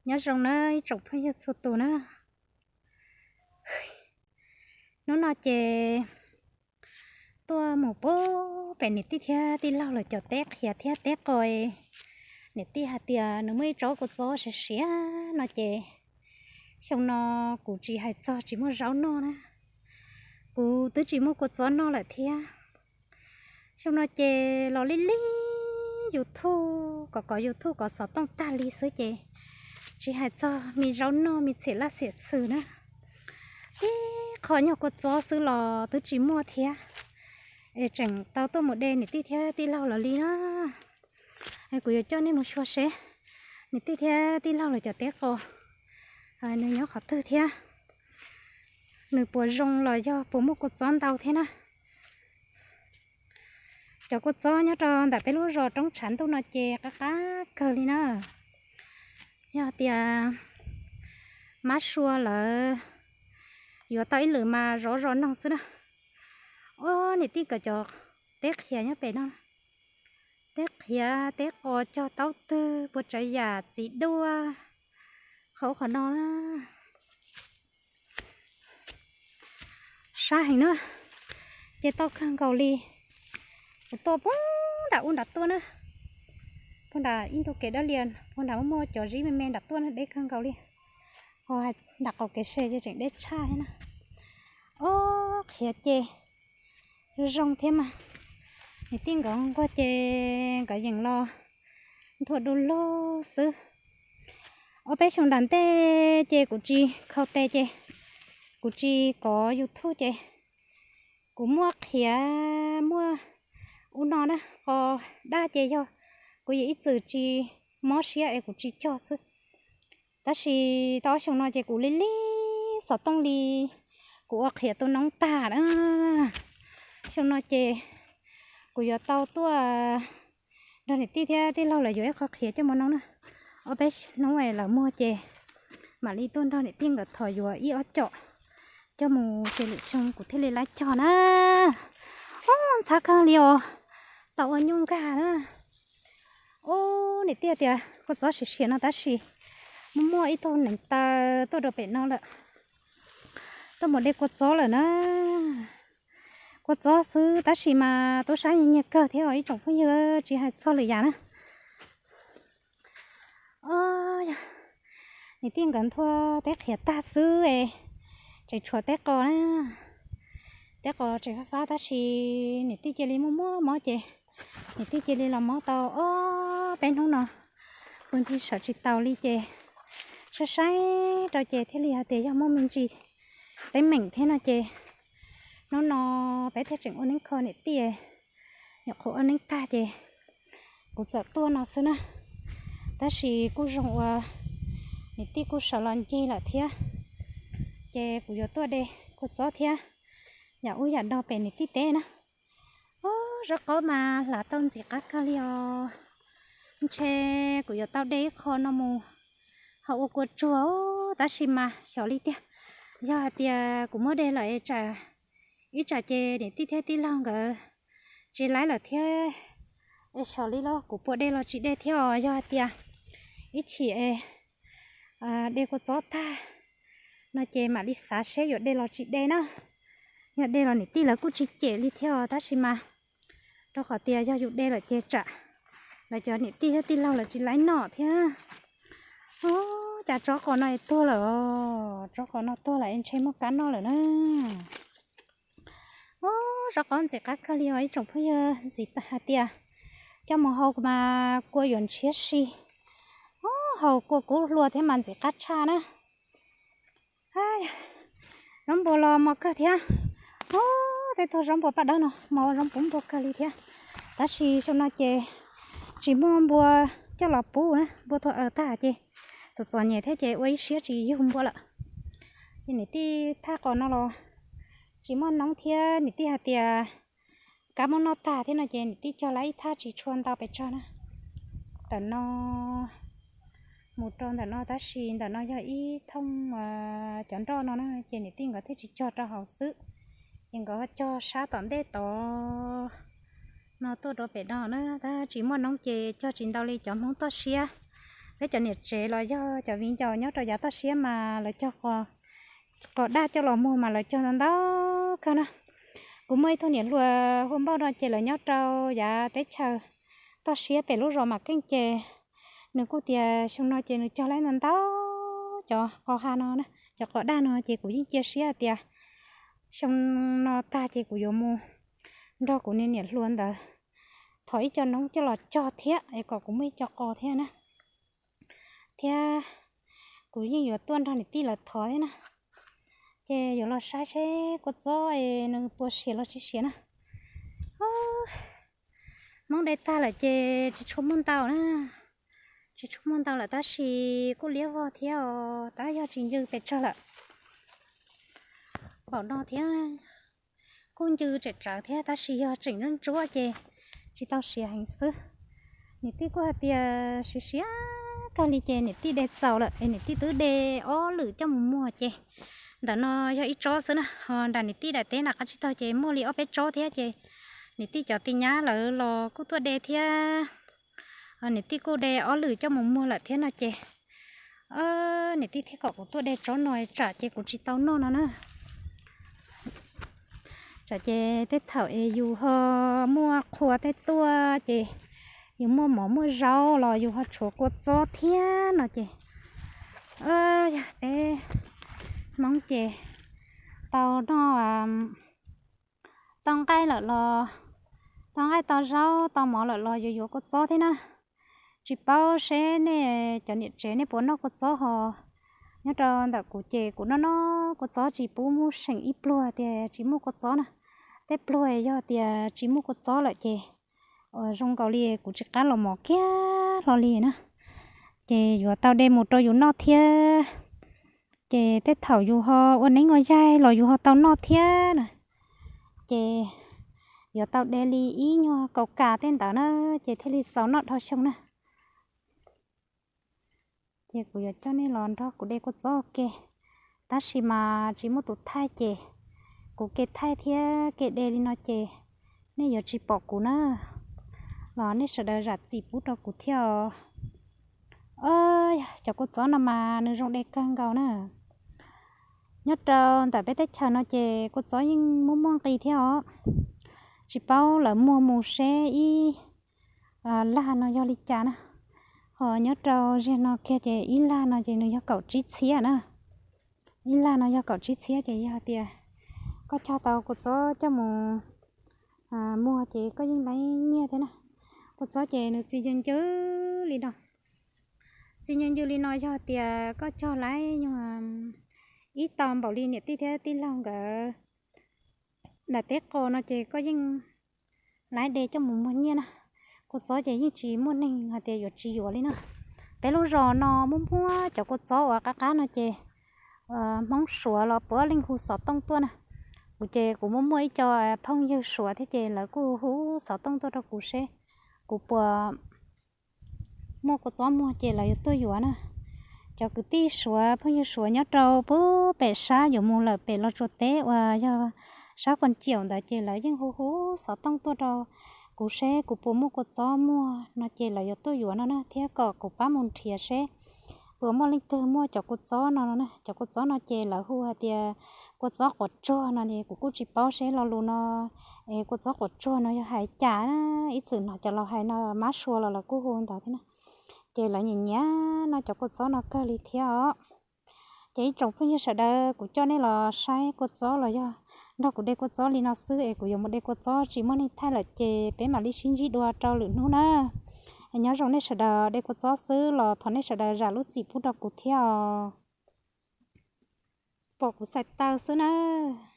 Nyob zoo na ib tsoom phooj ywg txhua tus na. Hnub no ces tuaj mus pub pem niam tij thiab tij laug lawv cov teb qhiav thiab teb qos. Niam tij hais tias nws muaj ib tsob kua txob siav siav no ces xyoo no kuv tsis hais txog tsis muaj zaub noj na. Kuv twb tsis muaj kua txob noj lawm thiab. Xyoo no ces los li li YouTube, kom kov YouTube kov xov tooj tag li xwb ces tsis hais txog me zaub noj me txhiam laj xiam xwm na. Tib qho nyuag kua txob xwb los twb tsis muaj thiab. Es tseem tau tuaj mus de niam tij thiab tij laug lawv li na. Kuv yuav coj nej mus xyuas seb niam tij thiab tij laug lawv cov teb qos nws nyob qhov twg thiab nws puas zoo los yog puas muaj kua txob ntau thiab na. Cov kua txob nyob rau ntawm peb lub zos Roob Tshav Ntuj no ces qab qab kawg li na. Yog tias mab sua lawv yuav tau ib lwm mas zov zov noog xwb na. Ob niam tij nkawd cov teb qhiav nyob pem no, teb qhiav teb qos cog taub twg puas tsav yam txiv duaj qhov ub qhov no na. Sab heev na, ces tau kawg nkaus li. Kuv tuaj puag nram ub nram tuaj na, puag nram ib ntug kev dab lias puag nram muaj muaj cov zib me me nram tuaj na, deb kawg nkaus li. Ho nram qaum kev se ces tseem deb tshaj thiab na. Ob qhiav ces zoo thiab mas. Niam tij nkawd nquag ces nkawd yeem los nthua du lug xwb. Ob peb xyoo nram ntej ces kuv tsis khau tes ces kuv tsis kov YouTube ces kuv muaj qhiav muaj ub no na, qos daj ces yog kuv yim ib txwm tsis mob siab es kuv tsis cog xwb. Tab sis tau ob xyoo no ces kuv li li xov tooj li, kuv ua qhiav tu noob tag na. Xyoo no ces kuv yuav tau tuaj nrog niam tij thiab tij laug lawv yuav ib qho qhiav coj mus noob na. Ob peb hnub es lawv muag ces mam li tuaj nrog niam tij nkawd thov yuav ib ob com coj mus ces lwm xyoo kuv thiaj li laib cog na. Ub, ntxhab kawg li os, tau ua nyuj nkag na. Ub, niam tij tias kua txob siav siav no tab sis muaj muaj ib tug neev taw tuaj rau pem no lawm, tuaj mus de kua txob lawm na. Kua txob xwb tab sis mas tub sab nyiag nyiag kawg thiab os ib tsoom phooj ywg, tsis hais txog lwm yam na. Niam tij nkawd nthua teb qhiav tag xwb es tseem tshuav teb qos na. Teb qos tseem fab fab tab sis niam tij cia li muaj muaj mob ces niam tij cia li los mob tau ob peb hnub no, pw nti sawv tsis taus li ces saib saib rau ces thiaj li hais tias yog muaj me ntsis teeb meem thiab no ces hnub no peb thiaj tseem ua neeb kho niam tij. Nyuam qhuav ua neeb tag ces kuv txawm tuaj no xwb na, tab sis kuj zoo uas niam tij kuj sawv los ncig lawm thiab, ces kuv yuav tuaj de kua txob thiab yam ub yam no pem niam tij teb na. Ub, zaub qaub mas hlav tau ntxim qab kawg li os. Ntshe kuv yuav tau de ib qho no mus ho ua kua tsuag, tab sis mas xyov li tiag. Yog hais tias kuv muab de lawm es tsam ib tsam ces niam tij thiab tij laug nkawd tsis laib lawm thiab es xyov li los kuv puas de los tsis de thiab os. Yog hais tias ib chim es de kua txob tag no ces mam li xav seb yuav de los tsis de na. Yog de los niam tij lawv kuj tsis cem li thiab os, tab sis mas rau qhov tias yog yus de lawm ces tsam lawv cov niam tij thiab tij laug lawv tsis laib noj thiab. Ub, cas tsob qos no es tuag lawm os, tsob qos no tuag lawm es ntshe muaj kab noj lawm na. Ub, zaub qaub ntxim qab kawg li os ib tsoom phooj ywg, ntxim hais tias coj mus hau mas kua yuav ntshiab si. Ub, hau kua kub hlua thiab mas ntxim qab tshaj na. Zaub npua los mos kawg thiab. Ub, tej tug zaub npua paj dawb no mos ua zaub puv npua kawg li thiab. Tab sis xyoo no ces tsis muaj npua coj los pub na, npua tuag aws tag ces txom txom nyem thiab ces ua ib siab tsis yug npua lawm. Ces niam tij thaj qos no los tsis muaj noob thiab, niam tij hais tias kab muab noj tag thiab no ces niam tij cog lawm ib thaj tsis tshua ntau pes tsawg na. Ntawm no mus rau ntawm no tab sis ntawm no yog ib thooj cov nroj no na ces niam tij nkawd thiaj tsis cog rau hauv xwb, ces nkawd cog sab tom ntej tod no tuaj rau pem no na. Tab tsis muaj noob ces cog tsis ntau li cov Hmoob toj siab Peb cov niam tsev los yog cov viv ncaus nyob rau yav toj siab mas lawv cog qos daj coj los muag mas lawv cog ntau ntau kawg na. Kuv muaj ib tug niam hluas hu Npauj no ces lawv nyob rau yav teb chaws toj siab pem lub zos Mam Keej ces nws kuj tias xyoo no ces nws cog lawm ntau ntau cov qos ha no na, cov qos daj no ces kuv yeej cia siab hais tias xyoo no tag ces kuv yuav mus nrog kuv niag niam hluas ntawd thov ib co noob coj los cog thiab es kom kuv muaj ib co qos thiab na. Thiab kuv yeej yuav tuaj nrog niam tij lawv thov thiab na. Ces yuav los saib seb kua txob nws puas siav los tsis siav na. Hmoob de tag lawm ces tsis tshua muaj ntau na. Tsis tshua muaj ntau lawm tab sis kuj liab vog thiab os, tab yog tsis ncw pes tsawg lawm. Npaum no thiab kuj ncw tsem tsawv thiab tab sis yog tseem ntsuab ntsuab ces tsis tau siav heev xwb. Niam tij kuj hais tias siav siav kawg li ces niam tij de txaus lawm es niam tij twb de ob lwm coj mus muag ces ntawm no yog ib tsob xwb na, ho nram niam tij daim teb nram qab tsib taug ces muaj li ob peb tsob thiab ces niam tij cov tij nyab lawv los kuj tuaj de thiab. Niam tij kuj de ob lwm coj mus muag lawm thiab no ces niam tij thiaj kom kuv tuaj de tsob no tsam ces kuv tsis tau noj no na. Tsam ces tej thaum es yus ho muaj qhua tej tuaj ces yus muaj mov muaj zaub los yus ho tshuav kua txob thiab no ces yog peb Hmoob ces tau noj, tau nqaij lawm los, tau nqaij tau zaub tau mov lawm los yuav yuav kua txob thiab na. Tsis paub seb nej cov niam tsev nej puas noj kua txob ho. Nyob rau ntawm kuv ces kuv noj noj kua txob tsis pub seem ib pluag tias tsis muaj kua txob na. Tej pluag yog tias tsis muaj kua txob lawm ces zoo nkaus li kuv tsis qab los mov kiag hlo li na. Ces yuav tau de mus rau yus noj thiab. Ces tej thaum yus ho ua neeb ua yaig los yus ho tau noj thiab na. Ces yuav tau de li ib nyuag kaum kas tej ntawd na, ces thiaj li txaus noj dhau xyoo na. Ces kuv yuav coj nej los nrog kuv de kua txob ua ke, tab sis mas tsis muaj tus thaij ces kuv ke thaij thiab ke de li no ces nej yuav tsis pom kuv na, los nej sawv daws zam txim pub rau kuv thiab os. Cov kua txob no mas nws zoo de kawg nkaus na. Nyob rau ntawm peb teb chaws no ces kua txob yeej muaj muaj nqis thiab os. Tsis paub lawv muag mus seb ib lag no yog li cas na. Ho nyob rau ziag no kiag ces ib lag no ces nws yog kaum tsib txhiab na. Ib lag no yog kaum tsib txhiab ces yog tias koj cog tau kua txob coj mus muag ces koj yeej laib nyiaj thiab na. Kua txob ces nws txi ncw ncw li no. Txi ncw ncw li no yog tias koj cog laib nyuag ib tog npaum li niam tij thiab tij laug nkawd daim teb qos no ces koj yeej laib de coj mus muag nyiaj na. Kua txob ces yeej tsis muaj neeg hais tias yuav tsis yuav li na. Peb lub zos no muaj muaj cov kua txob uas qab qab no ces Hmoob Suav los puav leej hu xov tooj tuaj na. Kuv ces kuv muaj muaj ib co phooj ywg Suav thiab ces lawv kuj hu xov tooj tuaj rau kuv seb kuv puas muaj kua txob muag ces lawv yuav tuaj yuav na. Cov kwv tij Suav phooj ywg Suav nyob rau pem sab yuav mus lawm pem Los Tsuas teb uas yog sab Quas Ciaum ntawd ces lawv yeej hu hu xov tooj tuaj rau kuv seb kuv puas muaj kua txob muag no ces lawv yuav tuaj yuav no na thiab kom kuv pab mus nrhiav seb puas muaj leej twg muaj cov kua txob no no na. Cov kua txob no ces lawv hu hais tias kua txob quav tsuag no es kuv kuj tsis paub seb lo lus no es kua txob quav tsuag no yog hais cas na. Ib txwm no cov laus hais no mab sua los lawv kuj hu ntawd thiab na. Ces lawv nyiam nyiam noj cov kua txob no kawg li thiab os. Ces ib tsoom phooj ywg sawv daws, kuv coj nej los saib kua txob los yog nrog kuv de kua txob li no xwb es kuv yuav mus de kua txob tsis muaj neeg thaij lawm ces peb mam li sib ntsib dua rau lwm hnub na. Nyob zoo nej sawv daws, de kua txob xwb los thov nej sawv daws zam lub txim pub rau kuv thiab os. Pom kuv xais taw xwb nawb.